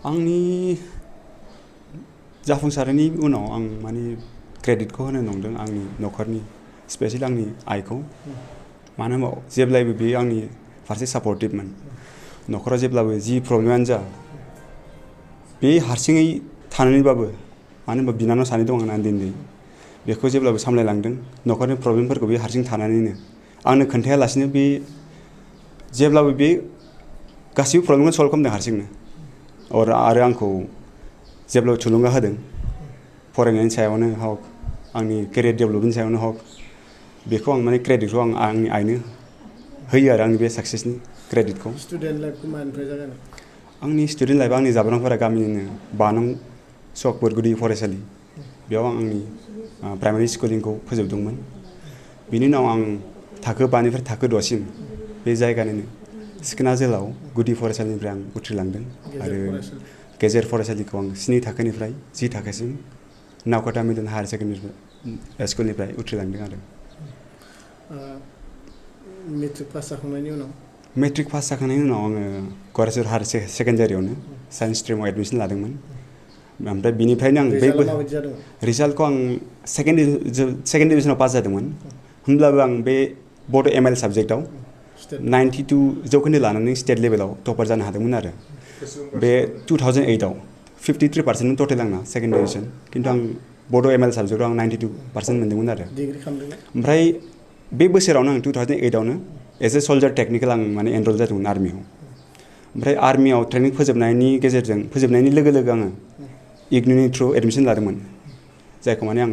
आंनि जाफुंसारनायनि उनाव आं माने क्रेडिटखौ होनो नंदों आंनि न'खरनि स्पेसियेलि आंनि आइखौ मानो होनबा जेब्लायबो बे आंनि फारसे सापर्टिभमोन न'खराव जेब्लाबो जि प्रब्लेमानो जा बे हारसिङै थानानैबाबो मानो होनबा बिनानाव सानै दं आंना उन्दै बेखौ जेब्लाबो सामलायलांदों न'खरनि प्रब्लेमफोरखौ बे हारसिं थानानैनो आंनो खोन्थायालासिनो बे जेब्लाबो बे गासैबो प्रब्लेमखौ सल्भ खालामदों हारसिंनो आरो आंखौ जेब्लाबो थुलुंगा होदों फरायनायनि सायावनो हक आंनि केरियार डेभेलपमेन्टनि सायावनो हक बेखौ आं माने क्रेडिटखौ आं आंनि आइनो होयो आरो आंनि बे साक्सेसनि क्रेडिटखौ स्टुडेन्ट लाइफखौ मानिफ्राय जागायनाय आंनि स्टुडेन्ट लाइफआ आंनि जाब्रांफोरा गामिनिनो बानं सकपुर गुदि फरायसालि बेयाव आं आंनि प्राइमारि स्कुलिंखौ फोजोबदोंमोन बिनि उनाव आं थाखो 5 निफ्राय थाखो 6 सिम बे जायगानिनो सिखोना जोहोलाव गुदि फरायसालिनिफ्राय आं उथ्रिलांदों आरो गेजेर फरायसालिखौ आं 7 थाखोनिफ्राय 10 थाखोसिम नावकाटा मिडल हायार सेकेन्डारि स्कुलनिफ्राय उथ्रिलांदों आरो मेट्रिक पास जाखांनायनि उनाव मेट्रिक पास जाखांनायनि उनाव आङो क'क्राझार हायार सेकेन्डारियावनो साइन्स स्ट्रिमाव एडमिसन लादोंमोन ओमफ्राय बिनिफ्रायनो आं बे रिजाल्टखौ आं सेकेन्ड डिभिजनाव पास जादोंमोन होमब्लाबो आं बे बड' एमएल साबजेक्टआव 92 जौखोन्दो लानानै स्टेट लेभेलाव टपार जानो हादोंमोन आरो बे 2008आव 53% टटेल आंना सेकेन्ड डिभिजन खिन्थु आं बड' एमएल साबजेक्टआव आं 92% मोन्दोंमोन आरो ओमफ्राय बे बोसोरावनो आं 2008आवनो एज ए सल्जार टेकनिकेल आं माने एनरल जादोंमोन आर्मियाव ओमफ्राय आर्मियाव ट्रेनिं फोजोबनायनि लोगो लोगो आङो इगनुनि थ्रु एडमिसन लादोंमोन जायखौ माने आं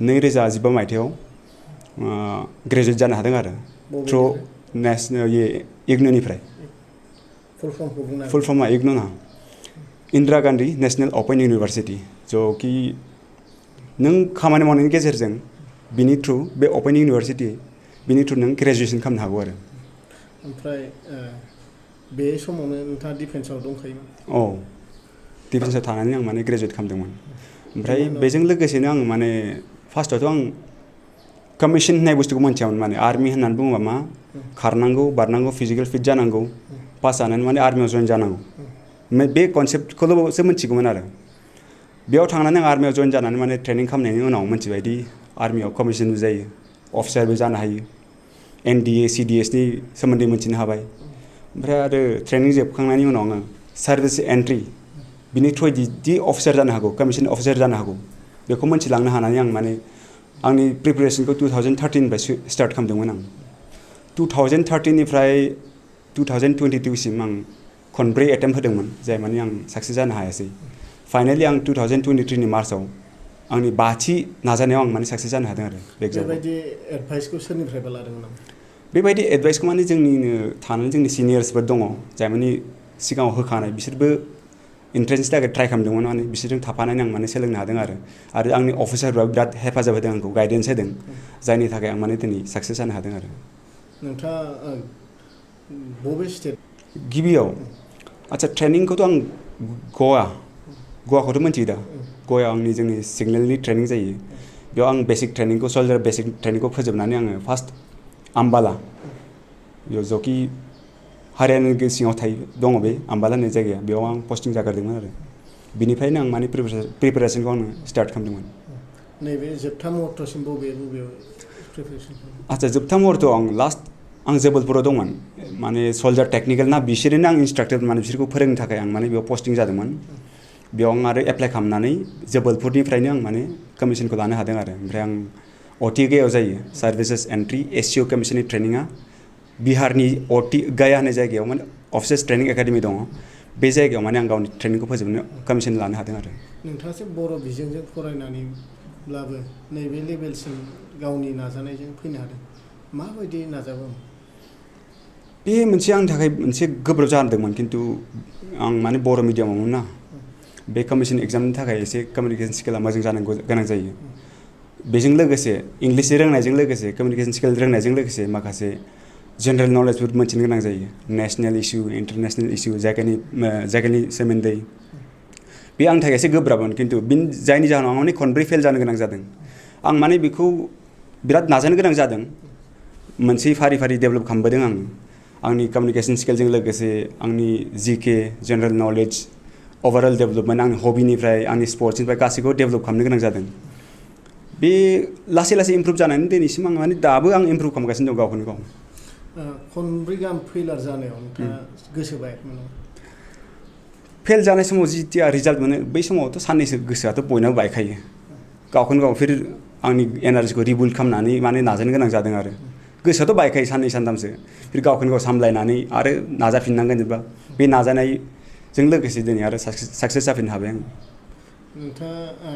2015 मायथाइयाव ग्रेजुवेट जानो हादों आरो थ्रु नेशनेल इगनुनिफ्राय फुल फर्मा इगनुना इन्दिरा गान्धी नेशनेल अपेन इउनिभार्सिटि जो कि नों खामानि मावनायनि गेजेरजों बिनि थ्रु बे अपेन इउनिभार्सिटि बिनि थ्रु नों ग्रेजुवेसन खालामनो हागौ आरो ओमफ्राय बे समावनो नोंथाङा डिफेन्सआव दंखायोमोन औ डिफेन्सआव थानानै आं माने ग्रेजुवेट खालामदोंमोन ओमफ्राय बेजों लोगोसेनो आं माने फार्स्टआवथ' आं कमिसन होननाय बुस्थुखौ मोनथियामोन माने आर्मि होननानै बुङोबा मा खारनांगौ बारनांगौ फिजिकेल फिट जानांगौ पास जानानै माने आर्मियाव जइन जानांगौ बे कनसेप्टखौल'सो मिथिगौमोन आरो बेयाव थांनानै आं आर्मियाव जइन जानानै माने ट्रेनिं खालामनायनि उनाव मिथिबायदि आर्मियाव कमिसनबो जायो अफिसारबो जानो हायो NDA CDSनि सोमोन्दै मिथिनो हाबाय ओमफ्राय आरो ट्रेनिं जोबखांनायनि उनाव आङो सार्भिस एन्ट्रि बिनि थ्रुयै अफिसार जानो हागौ कमिसन अफिसार जानो हागौ बेखौ मिथिलांनो हानानै आं माने आंनि प्रिपेरेसनखौ 2013निफ्राय स्टार्ट खालामदोंमोन आं 2013निफ्राय 2022 सिम आं खनब्रै एटेम्प्ट होदोंमोन जाय माने आं साक्सेस जानो हायासै फाइनालि आं 2023नि मार्चआव आंनि 5थि नाजानायाव आं माने साक्सेस जानो हादों आरो बेबायदि एडभाइसखौ सोरनिफ्रायबा लादोंमोन बेबायदि एडभाइसखौ माने जोंनि सिनियर्सफोर दङ जाय माने सिगाङाव होखानाय बिसोरबो इन्ट्रेन्सनि थाखाय ट्राइ खालामदोंमोन माने बिसोरजों थाफानानै आं माने सोलोंनो हादों आरो आंनि अफिसारफ्राबो बिराद हेफाजाब होदों आंखौ गाइडेन्स होदों जायनि थाखाय आं माने दिनै साक्सेस जानो हादों आरो नोंथाङा बबे स्टेट गिबियाव आচ্ছা ट्रेनिंखौथ' आं गवाखौथ' मिन्थियो दा गवायाव जोंनि सिगनेलनि ट्रेनिं जायो बेयाव आं बेसिक ट्रेनिंखौ सल्जार बेसिक ट्रेनिंखौ फोजोबनानै आङो फार्स्ट आम्बाला बेयाव जखि हारियानानि सिङाव दङ बे आम्बाला होननाय जायगाया बेयाव आं पस्टिं जागारदोंमोन आरो बिनिफ्रायनो आं माने प्रिपेरेसनखौ आङो स्टार्ट खालामदोंमोन नैबे जोबथा मुहूर्तसिम बबेयाव प्रिपेरेसन आচ্ছা जोबथा मुहूर्तआव आं जबलपुराव दंमोन माने सल्जार टेकनिकेल ना बिसोरनो आं इन्सट्राक्टर माने बिसोरखौ फोरोंनो थाखाय आं माने बेयाव पस्टिं जादोंमोन बेयाव आं आरो एप्लाइ खालामनानै जबलपुरनिफ्रायनो आं माने कमिसनखौ लानो हादों आरो ओमफ्राय आं अटिगायाव जायो सार्भिसेस एन्ट्रि SCO कमिसननि ट्रेनिङा बिहारनि गया होननाय जायगायाव माने अफिसार्स ट्रेनिं एकाडेमि दङ बे जायगायाव माने आं गावनि ट्रेनिंखौ फोजोबनो कमिसन लानो हादों आरो नोंथाङासो बर' बिजोंजों फरायनानैब्लाबो नैबे लेभेलसिम गावनि नाजानायजों फैनो हादों माबायदि नाजाबो बे मोनसे आंनि थाखाय मोनसे गोब्राब जादोंमोन खिन्थु आं माने बर' मिडियामावमोन ना बे कमिसन एग्जामनि थाखाय एसे कमिउनिकेसन स्किला मोजां जानांगौ गोनां जायो बेजों लोगोसे इंलिस रोंनायजों लोगोसे कमिउनिकेसन स्किल रोंनायजों लोगोसे माखासे जेनेरेल नलेजफोर मोनथिनो गोनां जायो नेशनेल इस्यु इन्टारनेशनेल इस्यु जायगानि सोमोन्दै बे आंनि थाखाय एसे गोब्राबमोन खिन्थु जायनि जाहोनाव आं माने खनब्रै फेल जानो गोनां जादों आं माने बेखौ बिराद नाजानो गोनां जादों मोनसे फारि फारि डेभेलप खालामबोदों आंनि कमिउनिकेसन स्किलजों लोगोसे आंनि GK general knowledge overall development आंनि हबिनिफ्राय आंनि स्पर्ट्सनिफ्राय गासैखौबो डेभलप खालामनो गोनां जादों बे लासै लासै इमप्रुभ जानानै दिनैसिम आं माने दाबो आं इमप्रुभ खालामगासिनो दं गावखौनो गाव खनब्रै गाहाम फेलार जानायाव नोंथाङा गोसो बायाखैमोन फेल जानाय समाव जिथिया रिजाल्ट मोनो बै समावथ' साननैसो गोसोआथ' बयनाबो बायखायो गावखौनो गाव फिर आंनि एनार्जिखौ रिबिल्ड खालामनानै माने नाजानो गोनां जादों आरो गोसोआथ' बायखायो साननै सानथामसो फिर गावखौनो गाव सामलायनानै आरो नाजाफिननांगोन जेनेबा बे नाजानायजों लोगोसे दिनै आरो साक्सेस जाफिननो हाबाय आं नोंथाङा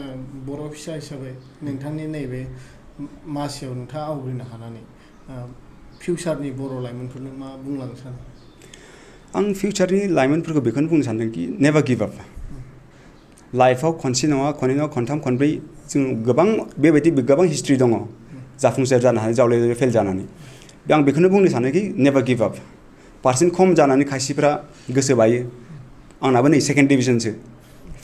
बर' फिसा हिसाबै नोंथांनि नैबे मासियाव नोंथाङा आवग्रिनो हानानै फिउचारनि बर' लाइमोनफोरनो मा बुंलांनो सानो आं फिउचारनि लाइमोनफोरखौ बेखौनो बुंनो सानदों कि नेभार गिभ आप लाइफआव खनसे नङा खननै नङा खनथाम खनब्रै जों गोबां हिस्ट्रि दङ जाफुंसार जानो हानाय जावले फेल जानानै आं बेखौनो बुंनो सानो कि नेभार गिभ आप पार्सेन्ट खम जानानै खायसेफ्रा गोसो बायो आंनाबो नै सेकेन्ड डिभिजनसो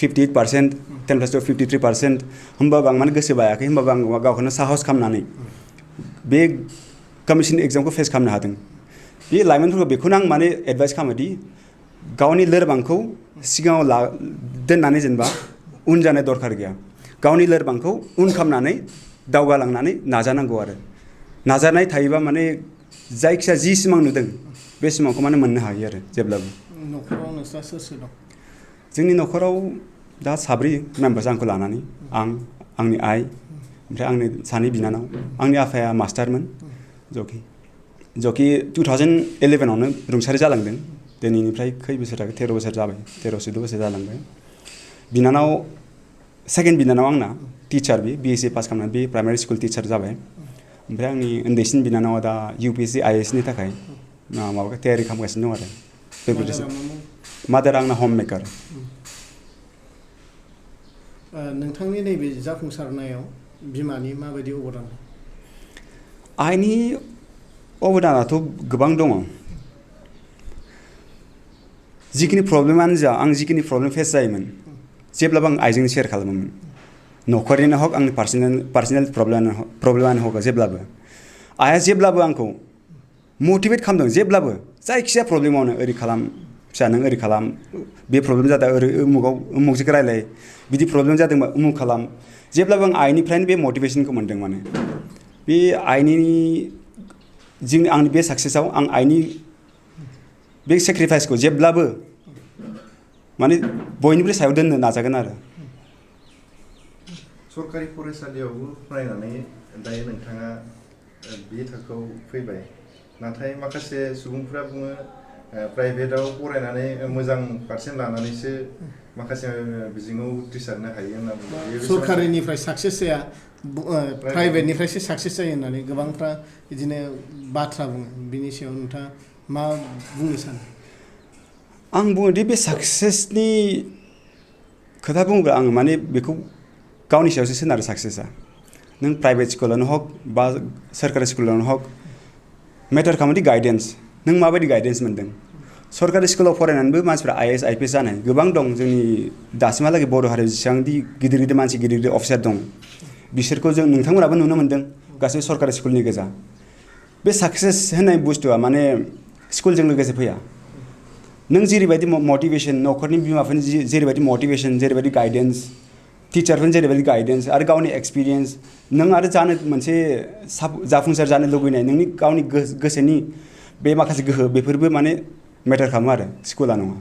58% 10+2 53% होमबाबो आं माने गोसो बायाखै होमबाबो आं गावखौनो साहस खालामनानै बे कमिसन एग्जामखौ फेस खालामनो हादों बे लाइमोनफोरखौ बेखौनो आं माने एडभाइस खालामोदि गावनि लोरबांखौ सिगाङाव दोननानै जेनेबा उन जानाय दरखार गैया गावनि लोरबांखौ उन खालामनानै दावगालांनानै नाजानांगौ आरो नाजानाय थायोबा माने जायखिया जि सिमां नुदों बे सिमांखौ माने मोननो हायो आरो जेब्लाबो न'खराव नोंस्रा सोर सोर दं जोंनि न'खराव दा 3 मेम्बार्स आंखौ लानानै आं आंनि आइ ओमफ्राय आंनि 2 बिनानाव आंनि आफाया मास्टारमोन जखि 2011आवनो रुंसारि जालांदों दिनैनिफ्राय खै बोसोर जाबाय 13 बोसोर जाबाय 13-14 बोसोर जालांबाय बिनानाव सेकेन्ड बिनानाव आंना टिचार BSc पास खालामनानै बे प्राइमारि स्कुल टिचार जाबाय ओमफ्राय आंनि उन्दैसिन बिनानावा दा UPSC IASनि थाखाय माबा तयारि खालामगासिनो दं आरो मादार आंना हम मेकार नोंथांनि नैबे जाफुंसारनायाव बिमानि माबायदि अबदान आइनि अबदानाथ' गोबां दङ जिखिनि प्रब्लेमानो जा आं जिखिनि प्रब्लेम फेस जायोमोन जेब्लाबो आं आइजों शेयार खालामोमोन न'खरनिनो हक आंनि पार्सनेल प्रब्लेमानो हक जेब्लाबो आइया जेब्लाबो आंखौ मटिभेट खालामदों जेब्लाबो जायखिजाया प्रब्लेमावनो ओरै खालाम फिसा नों ओरै खालाम बे प्रब्लेम जादों ओरै उमुकजों रायलाय बिदि प्रब्लेम जादोंबा उमुक खालाम जेब्लाबो आं आइनिफ्रायनो बे मटिभेसनखौ मोन्दों माने बे आइनि आंनि बे साक्सेसआव आं आइनि बे सेक्रिफाइसखौ जेब्लाबो माने बयनिख्रुइ सायाव दोननो नाजागोन आरो सरकारि फरायसालियावबो फरायनानै दायो नोंथाङा बे थाखोआव फैबाय नाथाय माखासे सुबुंफोरा बुङो प्राइभेटाव फरायनानै मोजां पार्सेन्ट लानानैसो माखासे बिजोङाव उथ्रिसारनो हायो होनना बुङो सरकारिनिफ्राय साक्सेस जाया प्राइभेटनिफ्रायसो साक्सेस जायो होननानै गोबांफ्रा बिदिनो बाथ्रा बुङो बिनि सायाव नोंथाङा मा बुंनो सानो आं बुङोदि बे साक्सेसनि खोथा बुङोब्ला आङो माने बेखौ गावनि सायावसो सोनारो साक्सेसआ नों प्राइभेट स्कुलावनो हक बा सोरखारि स्कुलावनो हक मेटार खालामोदि गाइडेन्स नों माबायदि गाइडेन्स मोन्दों सरकारि स्कुलाव फरायनानैबो मानसिफ्रा IAS IPS जानाय गोबां दं जोंनि दासिमहालागै बर' हारियाव जेसेबांदि गिदिर गिदिर मानसि गिदिर गिदिर अफिसार दं बिसोरखौ जों नोंथांमोनाबो नुनो मोन्दों गासैबो सरकारि स्कुलनि गोजा बे साक्सेस होननाय बुस्थुआ माने स्कुलजों लोगोसे फैया नों जेरैबायदि मटिभेसन न'खरनि बिमाफोरनि जेरैबायदि मटिभेसन जेरैबायदि गाइडेन्स टिचारफोरनि जेरैबायदि गाइडेन्स आरो गावनि एक्सपिरियेन्स नों आरो जानो मोनसे जाफुंसार जानो लुबैनाय नोंनि गावनि गोसोनि बे माखासे गोहो बेफोरबो माने मेटार खालामो आरो स्कुला नङा